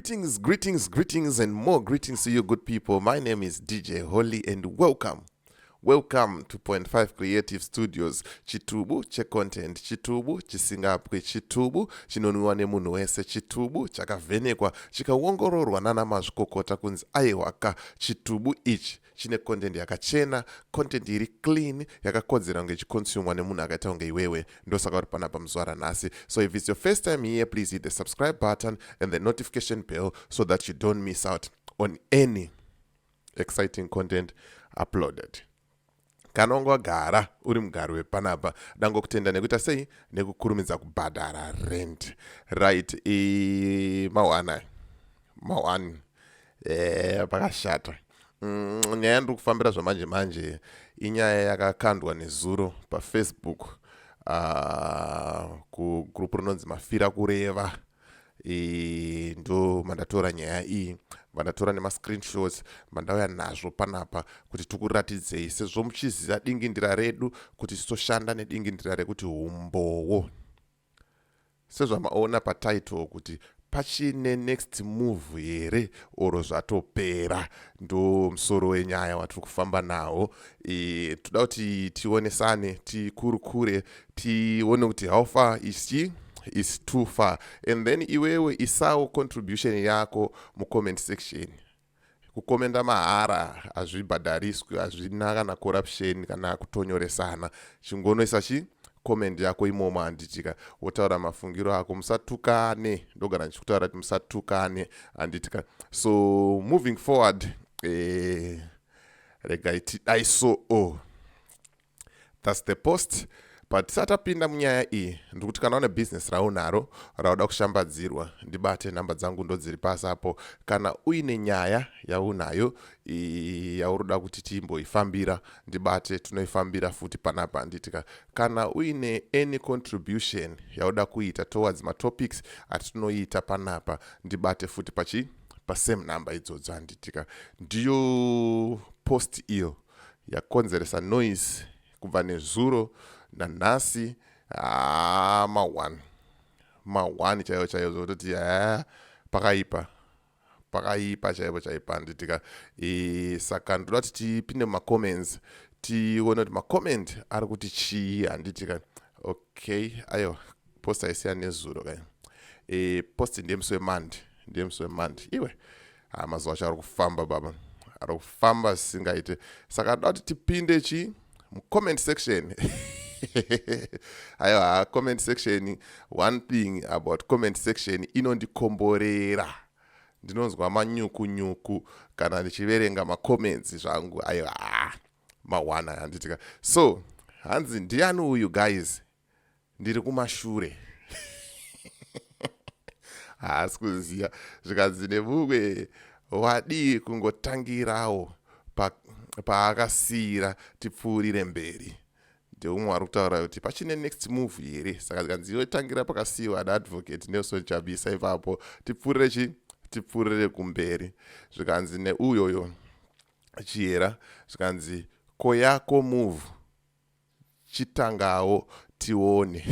Greetings, greetings, greetings, and more greetings to you, good people. My name is DJ Holly, and welcome. Welcome to Point 5 Creative Studios. Chitubu checontent, chitubu chisingapwi, chitubu chinonwiwa nemunhu wese, chitubu chakavhenekwa chikaongororwa nana mazvikokota kunzi aiwaka, chitubu ichi chine content yakachena, content iri clean, yakakodzera kunge ichiconsumwa nemunhu akaita kunge iwewe. Ndosaka uri panapa muzuva ranhasi. So if it's your first time here, please hit the subscribe button and the notification bell so that you don't miss out on any exciting content uploaded. Kana wanga wagara uri mugari wepanapa, dangokutenda nekuita sei, nekukurumidza kubhadhara rent, right? Ma1 ma1 pakashata. Nyaya ndiri kufambira zvamanje manje inyaya yakakandwa nezuro paFacebook, kugroup rinonzi Mafira Kureva. Ndo mandatora nyaya iyi, mandatora nemascreenshots, mandauya nazvo panapa kuti tikuratidzei, sezvo muchiziva dingindira redu kuti titoshanda nedingindira rekuti umbowo. Sezvamaona patitle kuti pachine next move here or zvatopera, ndo musoro wenyaya watiri kufamba nawo. Toda kuti tionesane, tikurukure, tione kuti how far is chi is too far, and then iwewe isawo contribution yako mucomment section. Kukomenda mahara, hazvibhadhariswi, hazvina kana corruption kana kutonyoresana. Chingonoisa chi comment yako imomo, handitika? Wotaura mafungiro ako, musatukane. Ndogara ndichikutaura kuti musatukane, handitika? So moving forward, regai tidai. So, oh, that's the post. But tisati tapinda munyaya iyi, ndikuti kana une bhizinesi raunaro rauda kushambadzirwa, ndibate. Nhamba dzangu ndodziri pasi apo. Kana uine nyaya yaunayo yauri kuda kuti timboifambira, ndibate, tinoifambira futi panapa, handitika? Kana uine any contribution yauda kuita towards matopics atinoita panapa, ndibate futi pachi pasame number idzodzo, handitika? Ndiyo post iyo yakonzeresa noise kubva nezuro nanhasi. Haa, ma1 ma1 chaivo chaivo, zvokutoti ha, pakaipa, pakaipa chaivo chaipo, handitika? Saka ndoda kuti tipinde mumacomments, tione kuti macomment ari kuti chii, handitika? Okay, aiwa, post aisiya nezuro kai. Post ndemusi weMonday, ndemusi weMonday iwe. Ha, mazuva acho ari kufamba baba, ari kufamba zvisingaite. Saka ndoda kuti tipinde chi mucomment section. Aiwa, comment section, one thing about comment section, inondikomborera. Ndinonzwa manyukunyuku kana ndichiverenga macomments zvangu. Aiwa, mawana, handitika? So hanzi, "Ndiani uyu guys? Ndiri kumashure, haasi kuziva." Zvikanzi nemumwe, "Wadii kungotangirawo paakasiyira tipfuurire mberi?" Ndeumwe ari kutaura kuti pachine next move here. Saka zikanzi, "Iwe, pakasiyiwa naAdvocate Nelson Chamisa ipapo, tipfuurire chi tipfuurire kumberi." Zvikanzi neuyoyo Chiyera, zvikanzi, "Ko yako move, chitangawo tione."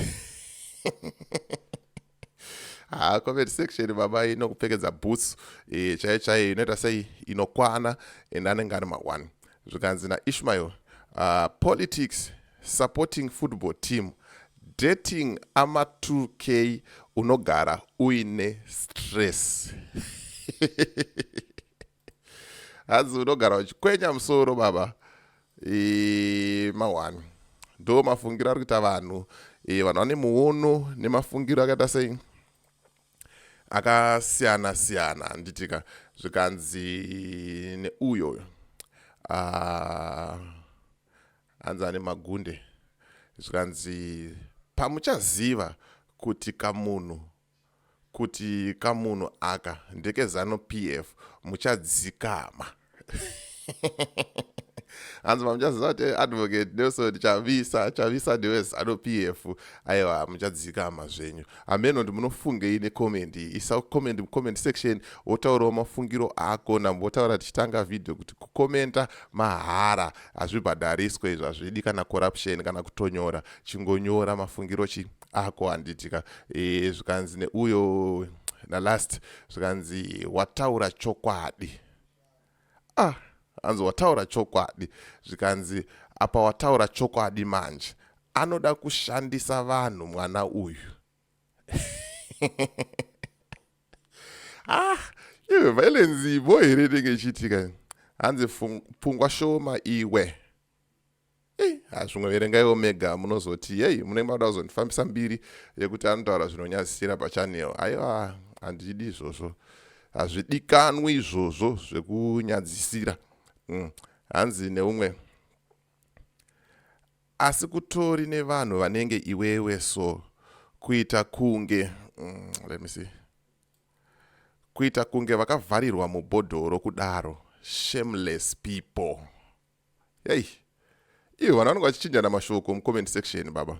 Ha, comment section baba inokupfekedza boots chaiyo chaiyo, inoita sei, inokwana, and anenge ari ma1. Zvikanzi naIshmael, "Politics, supporting football team, dating ama2K, unogara uine stress." Hanzi unogara uchikwenya musoro baba. Ma1 ndo mafungiro ari kuita vanhu. Vanhu vane muono nemafungiro akaita sei, akasiyana siyana, handitika? Zvikanzi neuyo, hanzi ane magunde, zvikanzi, "Pamuchaziva kuti kamunhu aka ndekeZANU PF, muchadzikama." Hanzi pamuchaziva kuti Advocate Nelson Chamisa, Chamisa ndeweZANU PF, aiwa, muchadzikama zvenyu. Hameno ndi munofungei necomment. Isa comment mucomment section, wotaurawo mafungiro ako. Nambotaura tichitanga vhidhio kuti kukomenta mahara, hazvibhadhariswe izvo, hazvidi kana corruption kana kutonyora. Chingonyora mafungiro chi ako, handitika? Zvikanzi neuyo nalast, zvikanzi wataura chokwadi. Ah, hanzi wataura chokwadi, zvikanzi apa wataura chokwadi manje, anoda kushandisa vanhu mwana uyu. Ah, iwe violence ibo here inenge ichiitika? Hanzi pfungwa shoma iwe. Zvimwe verengaiwo mega, munozoti yei munenge mada kuzondifambisa mbiri yekuti anotaura zvinonyadzisira pachannel. Aiwa, handidi izvozvo, hazvidikanwi izvozvo zvekunyadzisira. Hanzi neumwe, asi kutori nevanhu vanenge iwewe so kuita kunge, let me see, kuita kunge vakavharirwa mubhodhoro kudaro, shameless people. Yei, ivo vanhu vanenge vachichinjana mashoko mucomment section baba,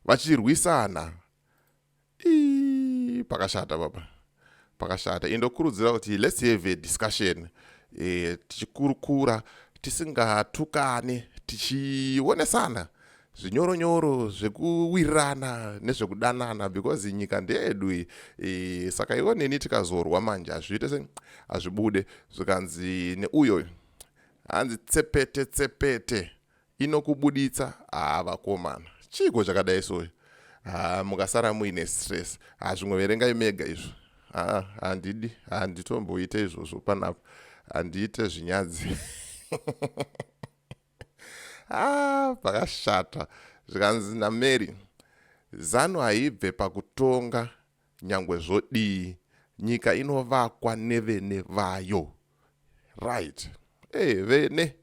vachirwisana. Pakashata baba, pakashata. Indokurudzira kuti let's have a discussion, tichikurukura tisingatukane, tichionesana zvinyoronyoro zvekuwirirana nezvekudanana, because nyika ndeyedu. Saka iwo neni tikazorwa manje hazviite se hazvibude. Zvikanzi neuyo, hanzi tsepete tsepete inokubuditsa. Haa, vakomana, chiiko chakadai soyo? Ha, mukasara muine stress. Ha, zvimwe verengai mega izvo. Ha, handidi, handitomboite izvozvo panapa, handiite zvinyadzi. Ah, pakashata. Zvikanzi naMary, ZANU haibve pakutonga nyangwe zvodii, nyika inovakwa nevene vayo. Right, e vene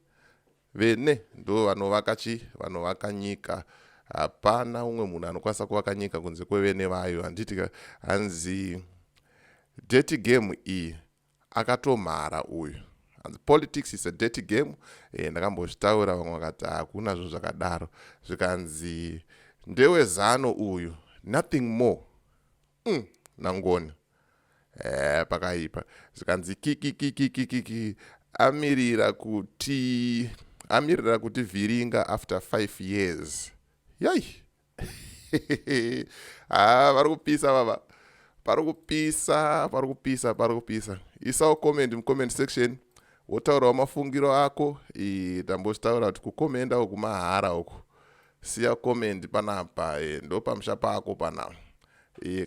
vene ndo vanovaka chi vanovaka nyika. Hapana umwe munhu anokwanisa kuvaka nyika kunze kwevene vayo, handiti? Hanzi dirty game iyi, akatomhara uyu. Hanzi politics is a dirty game. Ndakambozvitaura, vamwe vakati hakuna zvinhu zvakadaro. Zvikanzi ndewezano uyu, nothing more. Nangoni pakaipa. Zvikanzi kikikikikiki, amirira kuti vhiringa after 5 years. Yai, ha, vari kupisa baba, pari kupisa, pari kupisa, pari kupisa. Isawo comment mucomment section, wotaurawo mafungiro ako. Tambozvitaura kuti kukomenda uku mahara uku. Siya comment panapa, ndo pamusha pako panapa.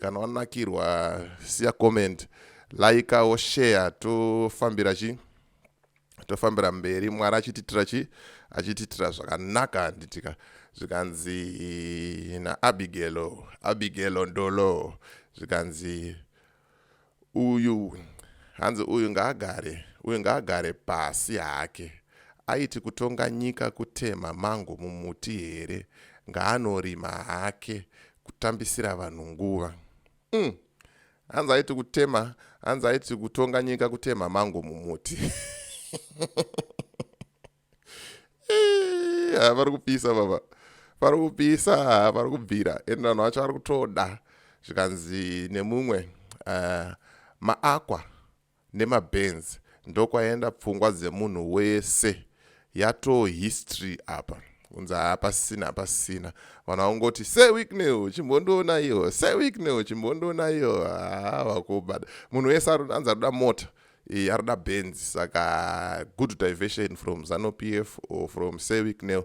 Kana wanakirwa, siya comment, likeawo, share, tofambira chi tofambira mberi. Mwari achititira chi achititira zvakanaka, handitika? Zvikanzi naAbigelo, Abigelo Ndolo, zvikanzi uyu, hanzi uyu ngaagare, uyu ngaagare pasi hake. Aiti kutonga nyika kutema mango mumuti here? Ngaanorima hake, kutambisira vanhu nguva. Hanzi aiti kutema, hanzi aiti kutonga nyika kutema mango mumuti. Vari kupisa baba, vari kupisa, vari kubvira, ende vanhu vacho vari kutoda. Zvikanzi nemumwe, maakwa nemabenz ndokwaenda pfungwa dzemunhu wese, yato history apa. Kunzi hapasisina, hapasisina. Vanhu vangoti Sir Wicknell chimbondiona iyo, Sir Wicknell chimbondiona iyo. Ha, vakubada munhu wese anzi arikuda mota, arikuda Benz. Saka good diversion from ZANU PF or from Sir Wicknell.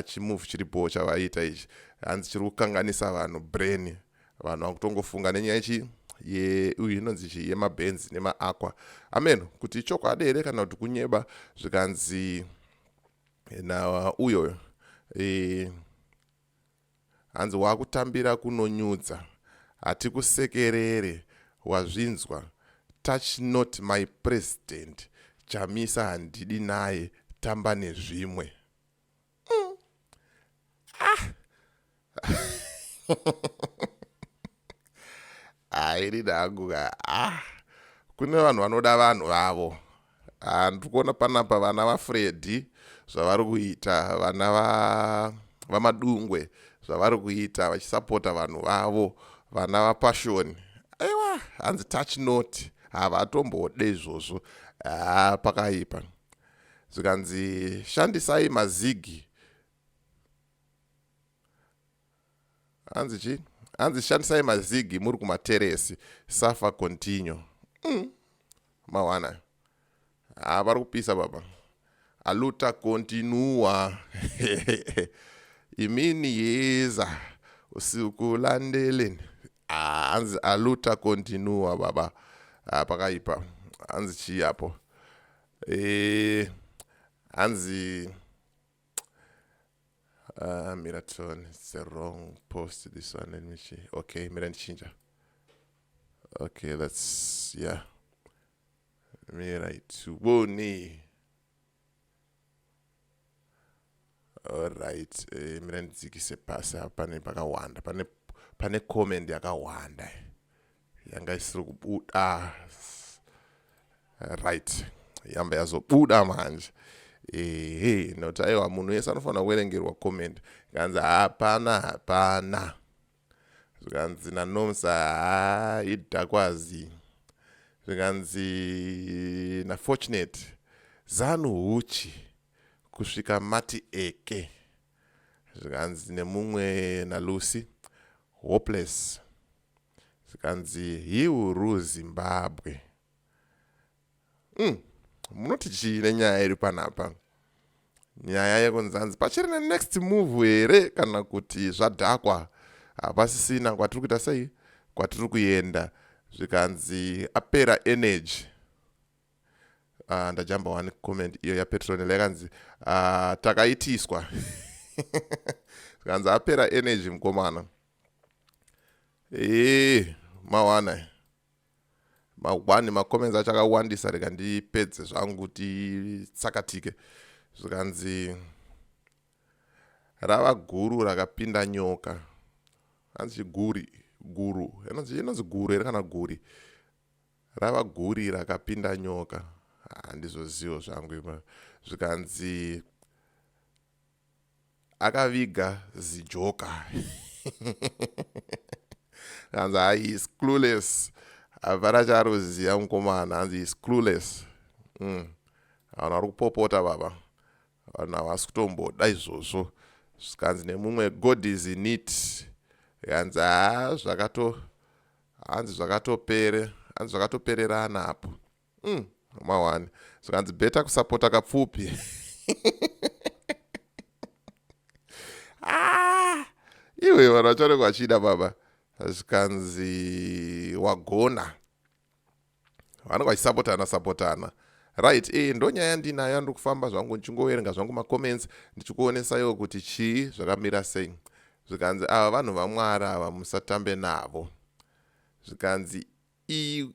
Chimove chiripo chavaita ichi, hanzi chiri kukanganisa vanhu brain. Vanhu vakutongofunga nenyaya ichi uyu inonzi chi yemabenzi nemaakwa. Amen, kuti ichokwadi here kana kuti kunyeba? Zvikanzi na uyoyo, hanzi wakutambira kunonyudza, hatikusekerere, wazvinzwa? Touch not my president Chamisa, handidi naye, tamba nezvimwe. Ah, hairi nhangu ka. Ah, kune vanhu vanoda vanhu vavo. Handiri kuona panapa vana vaFreddy zvavari kuita, vana vaMadungwe zvavari kuita, vachisapota vanhu vavo, vana vaPassion. Aiwa, hanzi touch not, havatombode izvozvo. Ha, pakaipa. Zvikanzi shandisai mazigi, hanzi chi Hanzi shandisai mazigi muri kumateresi suffer continue. Mawana ha vari kupisa baba. Aluta continua. Imini yeza usiku landeleni. Ah, hanzi aluta continua baba. Ah, pakaipa. Hanzi chii apo? Eh, hanzi Miraton, it's the wrong post this one. Let me see. Okay, mira ndichinja. Okay, that's yeah. Mira itubone. All right, mira ndidzikise pasi apa pane pakawanda. Pane comment yakawanda. Yanga isiri kubuda. Right, yamba yazobuda manje. Ehe, nokuti aiwa munhu wese anofanira kuverengerwa comment. Kanzi hapana hapana. Zvikanzi naNomsa haa idhakwazi. Zvikanzi naFortunate Zanu huchi kusvika mati eke. Zvikanzi nemumwe naLucy hopeless. Zvikanzi he will rule Zimbabwe. Munoti chii nenyaya iri panapa? Nyaya yekunzanzi pachiri nenext move here kana kuti zvadhakwa hapasisina kwatiri kuita sei kwatiri kuenda. Zvikanzi apera energy. Ndajamba one comment iyo yaPetronella yakanzi takaitiswa. Zvikanzi apera energy mukomana. Mawana mawani macomments acho akawandisa, rega ndipedze zvangu titsakatike. Zvikanzi rava guru rakapinda nyoka. Hanzi chiguri guru inonzi guru here kana guri? Rava guri rakapinda nyoka. Handizozivo zvangu ipa. Zvikanzi akaviga zijoka. Hanzi hai is clueless. Hapana chaaruziva mukomana. Hanzi is clueless. Vanhu vari kupopota baba. Vanhu havasi kutomboda izvozvo. Zvikanzi nemumwe God is in it. Hanzi haa zvakato hanzi zvakatopere hanzi zvakatopererana apo. Mawani. Zvikanzi better kusapota kapfupi. Ah, iwe vanhu vacho vanenge vachida baba. Zvikanzi wagona. Vanenge vachisapotana sapotana. Right, ndo nyaya yandinayo yandiri kufamba zvangu ndichingoverenga zvangu macomments ndichikuonesaiwo kuti chii zvakamira sei. Zvikanzi ava vanhu vaMwari ava musatambe navo. Zvikanzi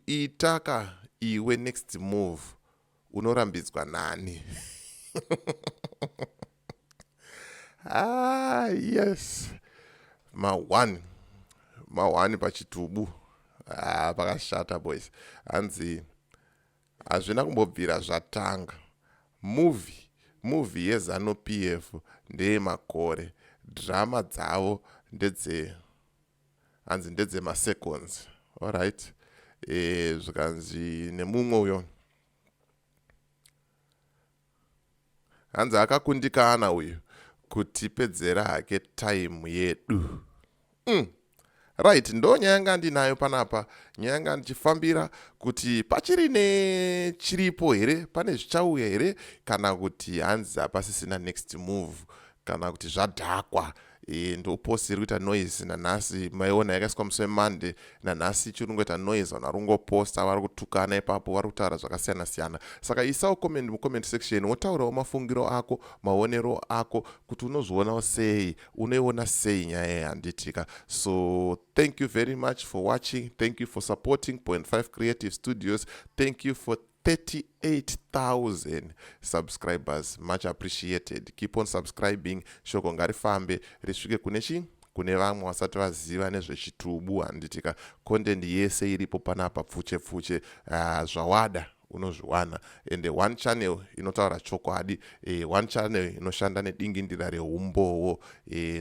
itaka iwe next move unorambidzwa nani? Ah, yes. Ma1 ma1 pachitubu. Ah, pakashata boys. Hanzi hazvina kumbobvira zvatanga. Movie yeZANU PF ndeyemakore. Drama dzavo ndedze hanzi ndedzemaseconds. Alright. Zvikanzi nemumwe uyo hanzi akakundikana uyu kutipedzera hake time yedu. Right, ndo nyaya yanga ndinayo panapa. Nyaya yanga ndichifambira kuti pachiri nechiripo here, pane zvichauya here, kana kuti hanzi hapasisina next move, kana kuti zvadhakwa. Ndo post iri kuita noise nanhasi. Maiona yakaiswa musi weMonday, nanhasi ichiri kungoita noise. Vanhu vari kungoposta, vari kutukana ipapo, vari kutaura zvakasiyana siyana. Saka isawo comment mucomment section, wotaurawo mafungiro ako, maonero ako, kuti unozvionawo sei, unoiona sei nyaya yanditika. So thank you very much for watching. Thank you for supporting Point 5 Creative Studios. Thank you for 38,000 subscribers, much appreciated. Keep on subscribing. Shoko ngarifambe risvike kune chi kune vamwe vasati vaziva nezvechitubu handitika. Content yese iripo panapa pfuche pfuche. Zvawada unozviwana. Ende one channel inotaura chokwadi, one channel inoshanda nedingindira reumbowo,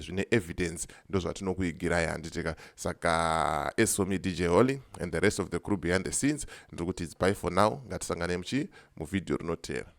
zvine evidence, ndo zvatinokuigirai handitika. Saka as for me, DJ Holly, and the rest of the crew behind the scenes, ndiri kuti it's bye for now. Ngatisangane muchi muvhidhiyo rinotevera.